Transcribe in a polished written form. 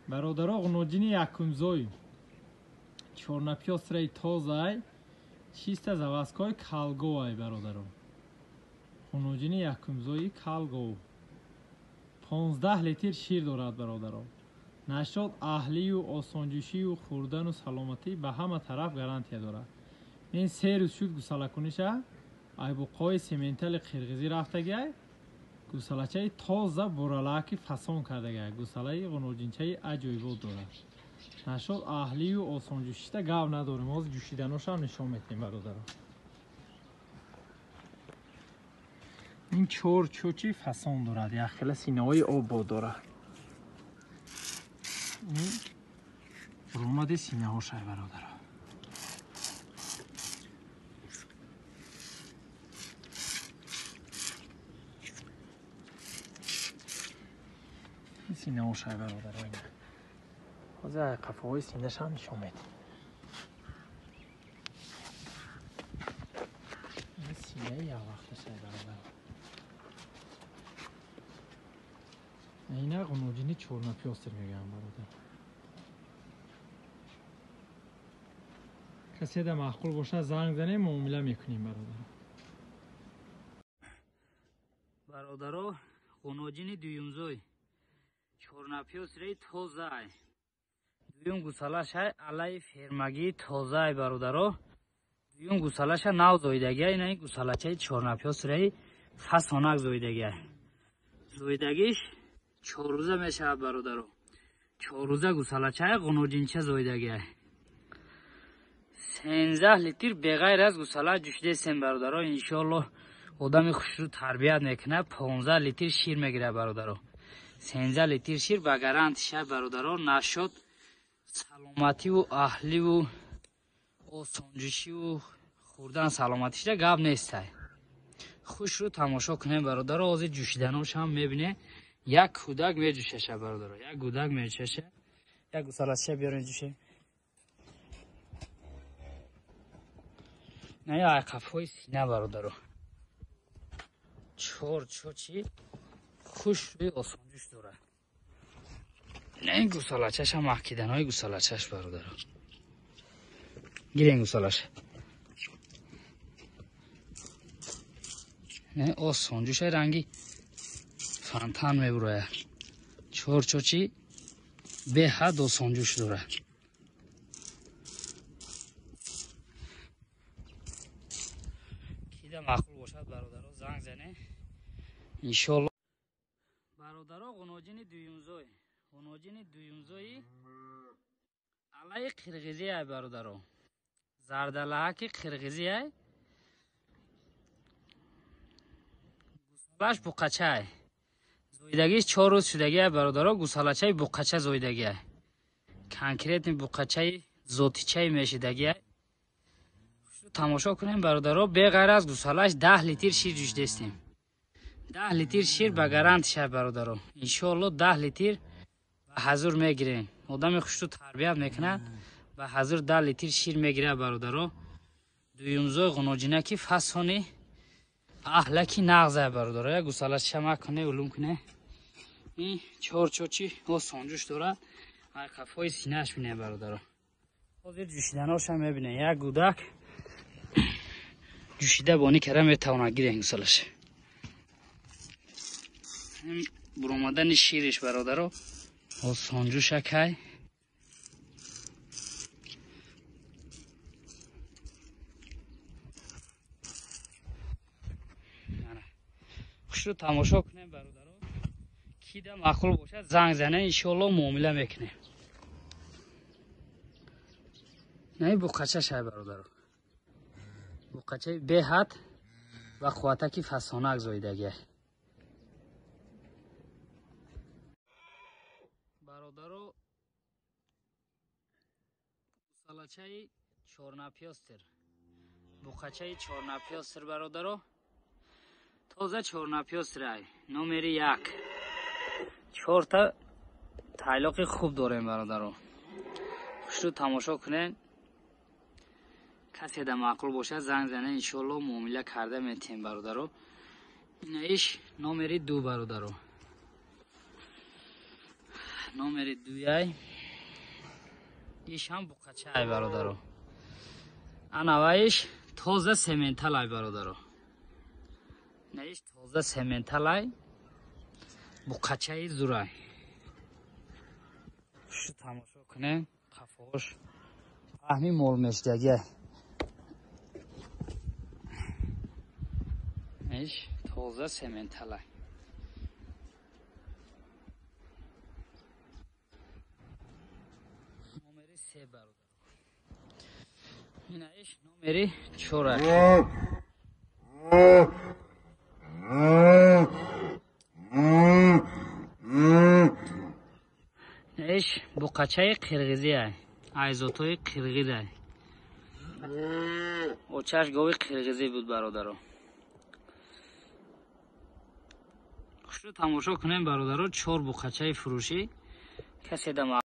Бародаро, ғуноҷини якумзой чорнапёстраи тозай, чиста заводской калговай бародаро. Ғуноҷини якумзои калгов 15 литр шир дорад бародаро. Нашод аҳлию осонҷӯшию хӯрдану саломатӣ ба ҳама тараф гарантия дорад. Ин се рӯз шуд гусалакуниша, айбуқҳои сементали қирғизӣ рафтагиай, гусалачаи тоза буралааки фасон кардагиай, гусалаи ғуноҷинчаи аҷоибот дорад. Нашод аҳлию осонҷӯшита гав надорем, ҳозир ҷӯшиданошам нишон метиҳем бародаро. Ин чор чӯчи фасон дорад, якхела синаҳои оббод дорад. Ин румади синаҳошай бародаро. Синаҳошай бародаро. Ҳозир қафоҳои синашам нишон медиҳем. Ин синаи яквақташай бародаро. Ина ғуноҷини чорнапёстр мегӯям бародар. Касе да маъқул бошад занг занем, муомила мекунем бародар. Бародаро, ғуноҷини дуюмзой чорнапёстраи тозаай, дуюм гусалашай алайи фермагии тозаай бародаро. Дуюм гусалаша нав зоидагиай, ина ин гусалачаи чорнапёстраи фасонак зоидагиай. Зоидагиш 4 рӯза мешавад бародаро. 4 рӯза гусалачаи ғуноҷинча зоидагиай. 13 литр беғайр аз гусала ҷӯшидесем бародаро. Иншоаллоҳ одами хушрӯ тарбият мекунад, 15 литр шир мегирад бародаро. 13 литр шир ба гарантиша бародаро. Нашод саломативу аҳливу осонҷӯшиву хӯрдан саломатиша гап нестай. Хушрӯ тамошо кунем бародаро. Ҳозир ҷӯшиданошам мебине, як кӯдак меҷӯшаша бародаро, як кӯдак меҷӯшаша. Як гусалача биёрем ҷӯше. На я айқафҳои сина бародаро. Чор чочи хушрӯи осонҷӯш дорад. На ин гусалачаша маҳкиданои гусалачаш бародаро. Гирен гусалаша. На осонҷӯшаи ранги фонтан мебурояд. Чор чочи беҳад осонҷӯш дорад. Кида маъқул бошад бародаро занг зане иншоаллоҳ. Бародаро, ғуноҷини дуюмзой, ғуноҷини дуюмзои алайи қирғизиай бародаро. Зардалааки қирғизиай, гусалаш буқачаай. Зоидагиш 4 рӯз шудагиай бародаро. Гусалачаи буқача зоидагиай, конкретни буқачаи зотичаи мешидагиай. Тамошо кунем бародаро. Беғайр аз гусалаш 10 литр шир ҷӯшидестем. 10 литр шир ба гарантиша бародаро. Иншоаллоҳ 10 литр ба ҳазур мегирем. Одами хушрӯ тарбият мекунад, ба ҳазур 10 литр шир мегирад бародаро. Дуюмзой ғуноҷинаки фасони аҳлаки нағзай бародаро. Як гусалача макуне, улум куне. Ин чор чочи осонҷӯш дорад. Айқафҳои синааш бинед бародаро. Ҳозир ҷӯшиданоша мебинед. Як гудак ҷӯшида бонӣ кара метавонад гирен гусалаша. Ин буромадани шириш бародаро осонҷӯшакай. Хушрӯ тамошо кунем бародаро. Кида маъқул бошад занг зане, иншоаллоҳ муомила мекунем. На ин буқачашай бародаро. Буқачаи беҳад ва қувватаки фасонак зоидагиай. Бародаро, гусалачаи чорнапёстр, буқачаи чорнапёстр бародаро. Тоза чорнапёстрай, номери 1. 4та тайлоқи хуб дорем бародаро. Хушрӯ тамошо кунед. Касе да маъқул бошад занг зане, иншоаллоҳ муомила карда метиҳем бародаро. Инаиш номери 2 бародаро. Номери дуяй. Иш ҳам буқачаай, бародаро. Анаваиш тоза сементалай, бародаро. Наиш тоза сементалай, буқачаи зурай. Шу тамошо кунем, қафош паҳни мол мешдагия. Иш тоза сементалай. Номери се, бародар. Инаиш номери чора. Иш буқачаи қирғизиай, айзотҳои қирғизай. Очаш гови қирғизӣ буд, бародаро. Хушрӯ тамошо кунем, бародаро, чор буқачаи фурӯшӣ. Касе да